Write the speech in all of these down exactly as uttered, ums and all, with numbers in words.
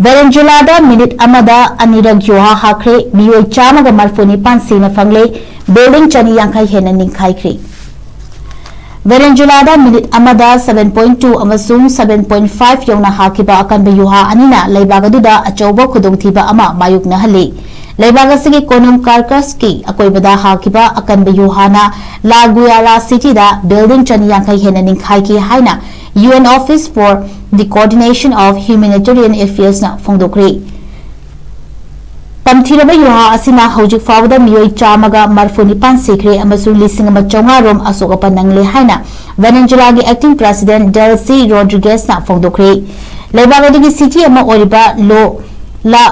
ꯚꯦꯅꯦꯖꯨꯂꯥꯗ minute ꯑꯃꯗ ꯑꯅꯤꯔꯛ ꯌꯨꯍꯥ ꯍꯥꯈ꯭ꯔꯦ꯫ ꯃꯤꯑꯣꯏ ꯆꯥꯝꯃꯒ ꯃꯔꯐꯨ ꯅꯤꯄꯥꯟ ꯁꯤꯅ ꯐꯪꯂꯦ꯫ ꯕꯤꯜꯗꯤꯡ ꯆꯅꯤ ꯌꯥꯡꯈꯩ ꯍꯦꯟꯅ ꯅꯤꯡꯈꯥꯏꯈ꯭ꯔꯦ꯫ ꯚꯦꯅꯦꯖꯨꯂꯥꯗ ꯃꯤꯅꯤꯠ ꯑꯃꯗ seven point two ꯑꯃꯁꯨꯡ seven point five ꯌꯧꯅ ꯍꯥꯈꯤꯕ ꯑꯀꯟꯕ ꯌꯨꯍꯥ ꯑꯅꯤꯅ ꯂꯩꯕꯥꯛ ꯑꯗꯨꯗ ꯑꯆꯧꯕ ꯈꯨꯗꯣꯡꯊꯤꯕ ꯑꯃ ꯃꯥꯌꯣꯛꯅꯍꯜꯂꯤ꯫ ꯂꯩꯕꯥꯛ ꯑꯁꯤꯒꯤ ꯀꯣꯅꯨꯡ ꯀꯥꯔꯀꯁꯀꯤ ꯑꯀꯣꯏꯕꯗ ꯍꯥꯈꯤꯕ ꯑꯀꯟꯕ ꯌꯨꯍꯥꯅ ꯂꯥ ꯒꯨꯌꯥꯔꯥ ꯁꯤꯇꯤꯗ ꯕꯤꯜꯗꯤꯡ ꯆꯅꯤ ꯌꯥꯡꯈꯩ ꯍꯦꯟꯅ ꯅꯤꯡꯈꯥꯏꯈꯤ ꯍꯥꯏꯅ U N Office for the Coordination of Humanitarian Affairsꯅ ꯐꯣꯡꯗꯣꯛꯈ꯭ꯔꯦ꯫ ꯇꯝꯊꯤꯔꯕ ꯌꯨꯍꯥ ꯑꯁꯤꯅ ꯍꯧꯖꯤꯛ ꯐꯥꯎꯕꯗ ꯃꯤꯑꯣꯏ ꯆꯥꯝꯃꯒ ꯃꯔꯐꯨ ꯅꯤꯄꯥꯟ ꯁꯤꯈ꯭ꯔꯦ ꯑꯃꯁꯨꯡ ꯂꯤꯁꯤꯡ ꯑꯃ ꯆꯥꯝꯃꯉꯥ ꯔꯣꯝ ꯑꯁꯣꯛ ꯑꯄꯟ ꯅꯪꯂꯦ ꯍꯥꯏꯅ ꯚꯦꯅꯦꯖꯨꯂꯥꯒꯤ acting president Delcy Rodriguezꯅ ꯐꯣꯡꯗꯣꯛꯈ꯭ꯔꯦ꯫ ꯂꯩꯕꯥꯛ ꯑꯗꯨꯒꯤ ꯁꯤꯇꯤ ꯑꯃ ꯑꯣꯏꯔꯤꯕ ꯂꯣ ꯂꯥ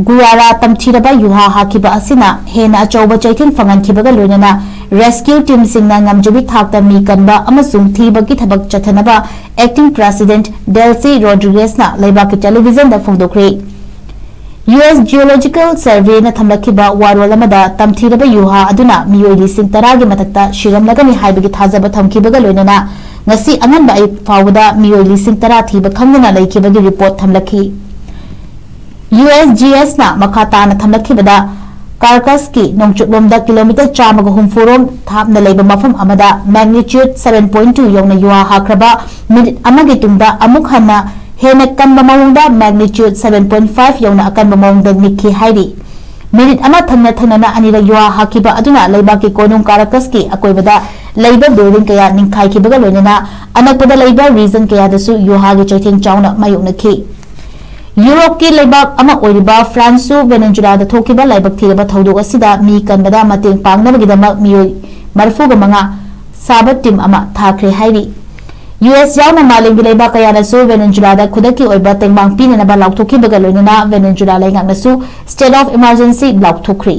ꯒꯨꯌꯥꯔꯥ ꯇꯝꯊꯤꯔꯕ ꯌꯨꯍꯥ ꯍꯥꯈꯤꯕ ꯑꯁꯤꯅ ꯍꯦꯟꯅ ꯑꯆꯧꯕ ꯆꯩꯊꯦꯡ ꯐꯪꯍꯟꯈꯤꯕꯒ ꯂꯣꯏꯅꯅ rescue teamꯁꯤꯡꯅ ꯉꯝꯖꯕꯤ ꯊꯥꯛꯇ ꯃꯤ ꯀꯟꯕ ꯑꯃꯁꯨꯡ ꯊꯤꯕꯒꯤ ꯊꯕꯛ ꯆꯠꯊꯅꯕ acting president Delcy Rodriguezꯅ ꯂꯩꯕꯥꯛꯀꯤ televisionꯗ ꯐꯣꯡꯗꯣꯛꯈ꯭ꯔꯦ꯫ U S Geological Surveyꯅ ꯊꯝꯂꯛꯈꯤꯕ ꯋꯥꯔꯣꯜ ꯑꯃꯗ ꯇꯝꯊꯤꯔꯕ ꯌꯨꯍꯥ ꯑꯗꯨꯅ ꯃꯤꯑꯣꯏ ꯂꯤꯁꯤꯡ ꯇꯔꯥꯒꯤ ꯃꯊꯛꯇ ꯁꯤꯔꯝꯂꯒꯅꯤ ꯍꯥꯏꯕꯒꯤ ꯊꯥꯖꯕ ꯊꯝꯈꯤꯕꯒ ꯂꯣꯏꯅꯅ ꯉꯁꯤ ꯑꯉꯟꯕ ꯑꯌꯨꯛ ꯐꯥꯎꯕꯗ ꯃꯤꯑꯣꯏ ꯂꯤꯁꯤꯡ ꯇꯔꯥ ꯊꯤꯕ ꯈꯪꯗꯅ ꯂꯩꯈꯤꯕꯒꯤ report ꯊꯝꯂꯛꯈꯤ꯫ U S G Sꯅ ꯃꯈꯥ ꯇꯥꯅ ꯊꯝꯂꯛꯈꯤꯕꯗ, ꯀꯥꯔꯀꯁꯀꯤ ꯅꯣꯡꯆꯨꯞꯂꯣꯝꯗ ꯀꯤꯂꯣꯃꯤꯇꯔ ꯆꯥꯝꯃꯒ ꯍꯨꯝꯐꯨ ꯔꯣꯝ ꯊꯥꯞꯅ ꯂꯩꯕ ꯃꯐꯝ ꯑꯃꯗ magnitude seven point two ꯌꯧꯅ ꯌꯨꯍꯥ ꯍꯥꯈ꯭ꯔꯕ ꯃꯤꯅꯤꯠ ꯑꯃꯒꯤ ꯇꯨꯡꯗ ꯑꯃꯨꯛ ꯍꯟꯅ ꯍꯦꯟꯅ ꯀꯟꯕ ꯃꯑꯣꯡꯗ magnitude seven point five ꯌꯧꯅ ꯑꯀꯟꯕ ꯃꯑꯣꯡꯗ ꯅꯤꯛꯈꯤ ꯍꯥꯏꯔꯤ꯫ ꯃꯤꯅꯤꯠ ꯑꯃ ꯊꯪꯅ ꯊꯪꯅꯅ ꯑꯅꯤꯔꯛ ꯌꯨꯍꯥ ꯍꯥꯈꯤꯕ ꯑꯗꯨꯅ ꯂꯩꯕꯥꯛꯀꯤ ꯀꯣꯅꯨꯡ ꯀꯥꯔꯀꯁꯀꯤ ꯑꯀꯣꯏꯕꯗ ꯂꯩꯕ building ꯀꯌꯥ ꯅꯤꯡꯈꯥꯏꯈꯤꯕꯒ ꯂꯣꯏꯅꯅ ꯑꯅꯛꯄꯗ ꯂꯩꯕ region ꯀꯌꯥꯗꯁꯨ ꯌꯨꯍꯥꯒꯤ ꯆꯩꯊꯦꯡ ꯆꯥꯎꯅ ꯃꯥꯌꯣꯛꯅꯈꯤ꯫ ꯌꯨꯔꯣꯞꯀꯤ ꯂꯩꯕꯥꯛ ꯑꯃ ꯑꯣꯏꯔꯤꯕ ꯐ꯭ꯔꯥꯟꯁꯁꯨ ꯚꯦꯅꯦꯖꯨꯂꯥꯗ ꯊꯣꯛꯈꯤꯕ ꯂꯥꯏꯕꯛ ꯊꯤꯔꯕ ꯊꯧꯗꯣꯛ ꯑꯁꯤꯗ ꯃꯤ ꯀꯟꯕꯗ ꯃꯇꯦꯡ ꯄꯥꯡꯅꯕꯒꯤꯗꯃꯛ ꯃꯤꯑꯣꯏ ꯃꯔꯐꯨꯒ ꯃꯉꯥ ꯁꯥꯕ team ꯑꯃ ꯊꯥꯈ꯭ꯔꯦ ꯍꯥꯏꯔꯤ꯫ U S ꯌꯥꯎꯅ ꯃꯥꯂꯦꯝꯒꯤ ꯂꯩꯕꯥꯛ ꯀꯌꯥꯅꯁꯨ ꯚꯦꯅꯦꯖꯨꯂꯥꯗ ꯈꯨꯗꯛꯀꯤ ꯑꯣꯏꯕ ꯇꯦꯡꯕꯥꯡ ꯄꯤꯅꯅꯕ ꯂꯥꯎꯊꯣꯛꯈꯤꯕꯒ ꯂꯣꯏꯅꯅ ꯚꯦꯅꯦꯖꯨꯂꯥ ꯂꯩꯉꯥꯛꯅꯁꯨ state of emergency ꯂꯥꯎꯊꯣꯛꯈ꯭ꯔꯦ꯫